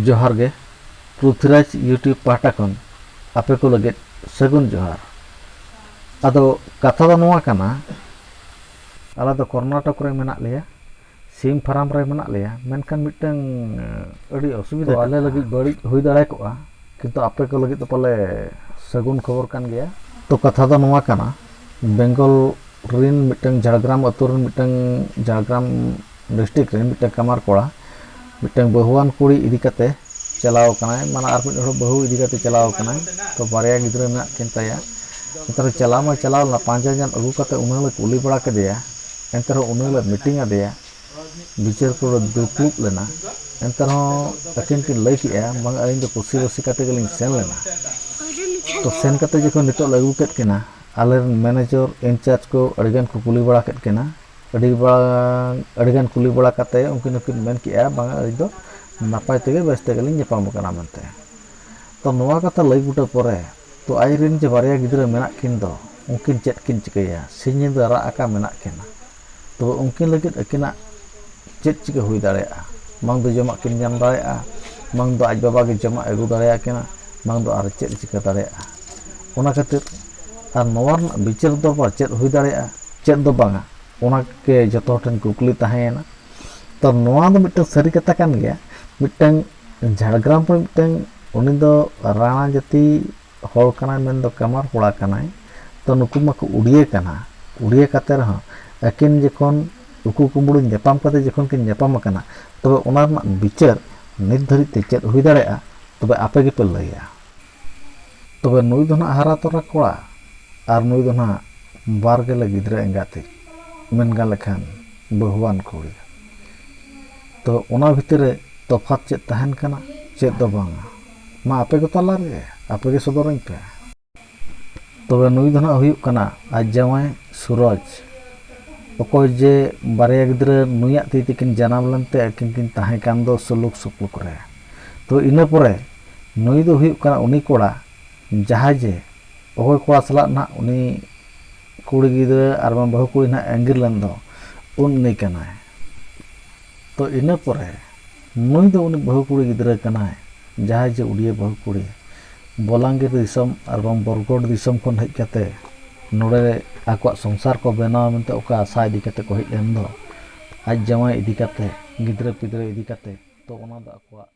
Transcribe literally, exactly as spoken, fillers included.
ᱡᱚᱦᱟᱨ ᱜᱮ, ᱯᱨᱩᱛᱷᱤᱨᱟᱡᱽ YouTube ᱯᱟᱦᱴᱟ ᱠᱷᱚᱱ ᱟᱯᱮ ᱠᱚ ᱞᱟᱹᱜᱤᱫ ᱥᱟᱹᱜᱩᱱ ᱡᱚᱦᱟᱨ᱾ ᱟᱫᱚ ᱠᱟᱛᱷᱟ ᱫᱚ ᱱᱚᱣᱟ ᱠᱟᱱᱟ, ᱟᱞᱮ ᱫᱚ ᱠᱚᱨᱱᱟᱴᱚᱠ ᱨᱮ ᱢᱮᱱᱟᱜ ᱞᱮᱭᱟ, ᱥᱤᱢ ᱯᱷᱟᱨᱟᱢ ᱨᱮ ᱢᱮᱱᱟᱜ ᱞᱮᱭᱟ, ᱢᱮᱱᱠᱷᱟᱱ ᱢᱤᱫᱴᱟᱝ ᱟᱹᱰᱤ ᱚᱥᱩᱵᱤᱫᱷᱟ ᱛᱚ ᱟᱞᱮ ᱠᱟᱱᱟ᱾ ᱞᱟᱹᱜᱤᱫ ᱵᱟᱹᱲᱤᱡ ᱦᱩᱭ ᱫᱟᱲᱮ ᱠᱚᱜᱼᱟ, ᱠᱤᱱᱛᱩ ᱟᱯᱮ ᱠᱚ ᱞᱟᱹᱜᱤᱫ ᱫᱚ ᱯᱟᱞᱮ ᱥᱟᱹᱜᱩᱱ ᱠᱷᱚᱵᱚᱨ ᱠᱟᱱ ᱜᱮᱭᱟ᱾ ᱛᱚ ᱠᱟᱛᱷᱟ ᱫᱚ ᱱᱚᱣᱟ ᱠᱟᱱᱟ, ᱵᱮᱝᱜᱚᱞ ᱨᱤᱱ ᱢᱤᱫᱴᱟᱝ ᱡᱷᱟᱲᱜᱨᱟᱢ ᱟᱹᱛᱩ ᱨᱮᱱ ᱢᱤᱫᱴᱟᱝ ᱡᱷᱟᱲᱜᱨᱟᱢ ᱰᱤᱥᱴᱨᱤᱠᱴ ᱨᱮᱱ ᱢᱤᱫᱴᱟᱝ ᱠᱟᱢᱟᱨ ᱠᱚᱲᱟ ᱢᱤᱫᱴᱟᱝ ᱵᱟᱹᱦᱩᱣᱟᱱ ᱠᱩᱲᱤ ᱤᱫᱤ ᱠᱟᱛᱮ ᱪᱟᱞᱟᱣ ᱟᱠᱟᱱᱟᱭ, ᱢᱟᱱᱮ ᱟᱨ ᱢᱤᱫ ᱦᱚᱲ ᱵᱟᱹᱦᱩ ᱤᱫᱤ ᱠᱟᱛᱮ ᱪᱟᱞᱟᱣ ᱟᱠᱟᱱᱟᱭ᱾ ᱛᱚ ᱵᱟᱨᱭᱟ ᱜᱤᱫᱽᱨᱟᱹ ᱢᱮᱱᱟᱜ ᱠᱤᱱ ᱛᱟᱭᱟ᱾ ᱮᱱᱛᱮ ᱨᱮᱦᱚᱸ ᱪᱟᱞᱟᱣ ᱢᱟ ᱪᱟᱞᱟᱣ ᱞᱮᱱᱟ, ᱯᱟᱸᱡᱟ ᱧᱟᱢ ᱟᱹᱜᱩ ᱠᱟᱛᱮ ᱩᱱᱟᱹᱜ ᱞᱮ ᱠᱩᱞᱤ ᱵᱟᱲᱟ ᱠᱮᱫᱮᱭᱟ, ᱮᱱᱛᱮ ᱨᱮᱦᱚᱸ ᱩᱱᱟᱹᱜ ᱞᱮ ᱢᱤᱴᱤᱝ ᱟᱫᱮᱭᱟ, ᱵᱤᱪᱟᱹᱨ ᱠᱚ ᱫᱩᱯᱲᱩᱵ ᱞᱮᱱᱟ᱾ ᱮᱱᱛᱮ ᱨᱮᱦᱚᱸ ᱟᱹᱠᱤᱱ ᱠᱤᱱ ᱞᱟᱹᱭ ᱠᱮᱜᱼᱟ, ᱵᱟᱝ, ᱟᱹᱞᱤᱧ ᱫᱚ ᱠᱩᱥᱤ ᱨᱟᱹᱥᱤ ᱠᱟᱛᱮ ᱜᱮᱞᱤᱧ ᱥᱮᱱ ᱞᱮᱱᱟ᱾ ᱛᱚ ᱥᱮᱱ ᱠᱟᱛᱮ ᱡᱚᱠᱷᱚᱱ ᱱᱤᱛᱚᱜ ᱞᱮ ᱟᱹᱜᱩ ᱠᱮᱫ ᱠᱤᱱᱟ, ᱟᱞᱮ ᱨᱮᱱ ᱢᱮᱱᱮᱡᱚᱨ ᱤᱱᱪᱟᱨᱡᱽ ᱠᱚ ᱟᱹᱰᱤᱜᱟᱱ ᱠᱚ ᱠᱩᱞᱤ ᱵᱟᱲᱟ ᱠᱮᱫ ᱠᱤᱱᱟ, ᱟᱹᱰᱤ ᱵᱟᱝ ᱟᱹᱰᱤᱜᱟᱱ ᱠᱩᱞᱤ ᱵᱟᱲᱟ ᱠᱟᱛᱮ ᱩᱱᱠᱤᱱ ᱦᱚᱸᱠᱤᱱ ᱢᱮᱱ ᱠᱮᱜᱼᱟ, ᱵᱟᱝ, ᱟᱹᱞᱤᱧ ᱫᱚ ᱱᱟᱯᱟᱭ ᱛᱮᱜᱮ ᱵᱮᱥ ᱛᱮᱜᱮᱞᱤᱧ ᱧᱟᱯᱟᱢ ᱟᱠᱟᱱᱟ ᱢᱮᱱᱛᱮ᱾ ᱛᱚ ᱱᱚᱣᱟ ᱠᱟᱛᱷᱟ ᱞᱟᱹᱭ ᱵᱩᱴᱟᱹ ᱯᱚᱨᱮ ᱛᱚ ᱟᱡᱨᱮᱱ ᱡᱮ ᱵᱟᱨᱭᱟ ᱜᱤᱫᱽᱨᱟᱹ ᱢᱮᱱᱟᱜ ᱠᱤᱱ ᱫᱚ, ᱩᱱᱠᱤᱱ ᱪᱮᱫ ᱠᱤᱱ ᱪᱤᱠᱟᱹᱭᱟ? ᱥᱤᱧ ᱧᱤᱫᱟᱹ ᱨᱟᱜ ᱟᱠᱟ ᱢᱮᱱᱟᱜ ᱠᱤᱱᱟ᱾ ᱛᱚᱵᱮ ᱩᱱᱠᱤᱱ ᱞᱟᱹᱜᱤᱫ ᱟᱹᱠᱤᱱᱟᱜ ᱪᱮᱫ ᱪᱤᱠᱟᱹ ᱦᱩᱭ ᱫᱟᱲᱮᱭᱟᱜᱼᱟ? ᱵᱟᱝ ᱫᱚ ᱡᱚᱢᱟᱜ ᱠᱤᱱ ᱧᱟᱢ ᱫᱟᱲᱮᱭᱟᱜᱼᱟ, ᱵᱟᱝ ᱫᱚ ᱟᱡ ᱵᱟᱵᱟ ᱜᱮ ᱡᱚᱢᱟᱜ ᱟᱹᱜᱩ ᱫᱟᱲᱮᱭᱟᱠᱤᱱᱟ, ᱵᱟᱝ ᱫᱚ ᱟᱨ ᱪᱮᱫ ᱪᱤᱠᱟᱹ ᱫᱟᱲᱮᱭᱟᱜᱼᱟ? ᱚᱱᱟ ᱠᱷᱟᱹᱛᱤᱨ ᱟᱨ ᱱᱚᱣᱟ ᱨᱮᱱᱟᱜ ᱵᱤᱪᱟᱹᱨ ᱫᱚᱨᱵᱟᱨ ᱪᱮᱫ ᱦᱩᱭ ᱫᱟᱲᱮᱭᱟᱜᱼᱟ, ᱪᱮᱫ ᱫᱚ ᱵᱟᱝᱟ, ᱚᱱᱟ ᱜᱮ ᱡᱚᱛᱚ ᱦᱚᱲ ᱴᱷᱮᱱ ᱠᱩᱠᱞᱤ ᱛᱟᱦᱮᱸᱭᱮᱱᱟ᱾ ᱛᱚ ᱱᱚᱣᱟ ᱫᱚ ᱢᱤᱫᱴᱟᱝ ᱥᱟᱹᱨᱤ ᱠᱟᱛᱷᱟ ᱠᱟᱱ ᱜᱮᱭᱟ, ᱢᱤᱫᱴᱟᱝ ᱡᱷᱟᱲᱜᱨᱟᱢ ᱨᱮ ᱢᱤᱫᱴᱟᱝ, ᱩᱱᱤ ᱫᱚ ᱨᱟᱬᱟ ᱡᱟᱹᱛᱤ ᱦᱚᱲ ᱠᱟᱱᱟᱭ, ᱢᱮᱱᱫᱚ ᱠᱟᱢᱟᱨ ᱠᱚᱲᱟ ᱠᱟᱱᱟᱭ᱾ ᱛᱚ ᱱᱩᱠᱩ ᱢᱟᱠᱚ ᱩᱰᱤᱭᱟᱹ ᱠᱟᱱᱟ, ᱩᱰᱤᱭᱟᱹ ᱠᱟᱛᱮ ᱨᱮᱦᱚᱸ ᱟᱹᱠᱤᱱ ᱡᱚᱠᱷᱚᱱ ᱩᱠᱩ ᱠᱩᱢᱵᱽᱲᱩ ᱧᱟᱯᱟᱢ ᱠᱟᱛᱮ ᱡᱚᱠᱷᱚᱱ ᱠᱤᱱ ᱧᱟᱯᱟᱢ ᱟᱠᱟᱱᱟ, ᱛᱚᱵᱮ ᱚᱱᱟ ᱨᱮᱱᱟᱜ ᱵᱤᱪᱟᱹᱨ ᱱᱤᱛ ᱫᱷᱟᱹᱨᱤᱡ ᱛᱮ ᱪᱮᱫ ᱦᱩᱭ ᱫᱟᱲᱮᱭᱟᱜᱼᱟ, ᱛᱚᱵᱮ ᱟᱯᱮ ᱜᱮᱯᱮ ᱞᱟᱹᱭᱟ᱾ ᱛᱚᱵᱮ ᱱᱩᱭ ᱫᱚ ᱱᱟᱦᱟᱜ ᱦᱟᱨᱟ ᱛᱚᱨᱟ ᱠᱚᱲᱟ, ᱟᱨ ᱱᱩᱭ ᱫᱚ ᱱᱟᱦᱟᱜ ᱵᱟᱨ ᱜᱮᱞᱮ ᱜᱤᱫᱽᱨᱟᱹ ᱮᱸᱜᱟᱛᱤᱡ, ᱢᱮᱱ ᱜᱟᱱ ᱞᱮᱠᱷᱟᱱ ᱵᱟᱹᱦᱩᱣᱟᱱ ᱠᱩᱲᱤ᱾ ᱛᱚ ᱚᱱᱟ ᱵᱷᱤᱛᱤᱨ ᱨᱮ ᱛᱚᱯᱷᱟᱛ ᱪᱮᱫ ᱛᱟᱦᱮᱱ ᱠᱟᱱᱟ, ᱪᱮᱫ ᱫᱚ ᱵᱟᱝᱟ? ᱢᱟ ᱟᱯᱮ ᱠᱚ ᱛᱟᱞᱟ ᱨᱮ ᱟᱯᱮ ᱜᱮ ᱥᱚᱫᱚᱨᱟᱹᱧ ᱯᱮ᱾ ᱛᱚᱵᱮ ᱱᱩᱭ ᱫᱚ ᱱᱟᱦᱟᱜ ᱦᱩᱭᱩᱜ ᱠᱟᱱᱟ ᱟᱡ ᱡᱟᱶᱟᱭ ᱥᱩᱨᱚᱡᱽ, ᱚᱠᱚᱭ ᱡᱮ ᱵᱟᱨᱭᱟ ᱜᱤᱫᱽᱨᱟᱹ ᱱᱩᱭᱟᱜ ᱛᱤ ᱛᱮᱠᱤᱱ ᱡᱟᱱᱟᱢ ᱞᱮᱱᱛᱮ ᱟᱹᱠᱤᱱ ᱠᱤᱱ ᱛᱟᱦᱮᱸ ᱠᱟᱱ ᱫᱚ ᱥᱩᱞᱩᱠ ᱥᱩᱯᱩᱞᱩᱠ ᱨᱮ᱾ ᱛᱚ ᱤᱱᱟᱹ ᱯᱚᱨᱮ ᱱᱩᱭ ᱫᱚ ᱦᱩᱭᱩᱜ ᱠᱟᱱᱟ ᱩᱱᱤ ᱠᱚᱲᱟ, ᱡᱟᱦᱟᱸᱭ ᱡᱮ ᱚᱠᱚᱭ ᱠᱚᱲᱟ ᱥᱟᱞᱟᱜ ᱱᱟᱦᱟᱜ ᱩᱱᱤ ᱠᱩᱲᱤ ᱜᱤᱫᱽᱨᱟᱹ ᱟᱨ ᱵᱟᱝ ᱵᱟᱹᱦᱩ ᱠᱩᱲᱤ ᱱᱟᱦᱟᱜ ᱟᱸᱜᱤᱨ ᱞᱮᱱ ᱫᱚ, ᱩᱱᱤ ᱠᱟᱱᱟᱭ᱾ ᱛᱚ ᱤᱱᱟᱹ ᱯᱚᱨᱮ ᱱᱩᱭ ᱫᱚ ᱩᱱᱤ ᱵᱟᱹᱦᱩ ᱠᱩᱲᱤ ᱜᱤᱫᱽᱨᱟᱹ ᱠᱟᱱᱟᱭ, ᱡᱟᱦᱟᱸᱭ ᱡᱮ ᱩᱰᱤᱭᱟᱹ ᱵᱟᱹᱦᱩ ᱠᱩᱲᱤ ᱵᱚᱞᱟᱝᱜᱤᱨ ᱫᱤᱥᱚᱢ ᱟᱨ ᱵᱟᱝ ᱵᱚᱨᱜᱚᱰ ᱫᱤᱥᱚᱢ ᱠᱷᱚᱱ ᱦᱮᱡ ᱠᱟᱛᱮ ᱱᱚᱰᱮ ᱟᱠᱚᱣᱟᱜ ᱥᱚᱝᱥᱟᱨ ᱠᱚ ᱵᱮᱱᱟᱣᱟ ᱢᱮᱱᱛᱮ ᱚᱠᱟ ᱟᱥᱟ ᱤᱫᱤ ᱠᱟᱛᱮ ᱠᱚ ᱦᱮᱡ ᱞᱮᱱ ᱫᱚ, ᱟᱡ ᱡᱟᱶᱟᱭ ᱤᱫᱤ ᱠᱟᱛᱮ, ᱜᱤᱫᱽᱨᱟᱹ ᱯᱤᱫᱽᱨᱟᱹ ᱤᱫᱤ ᱠᱟᱛᱮ, ᱛᱚ ᱚᱱᱟ ᱫᱚ ᱟᱠᱚᱣᱟᱜ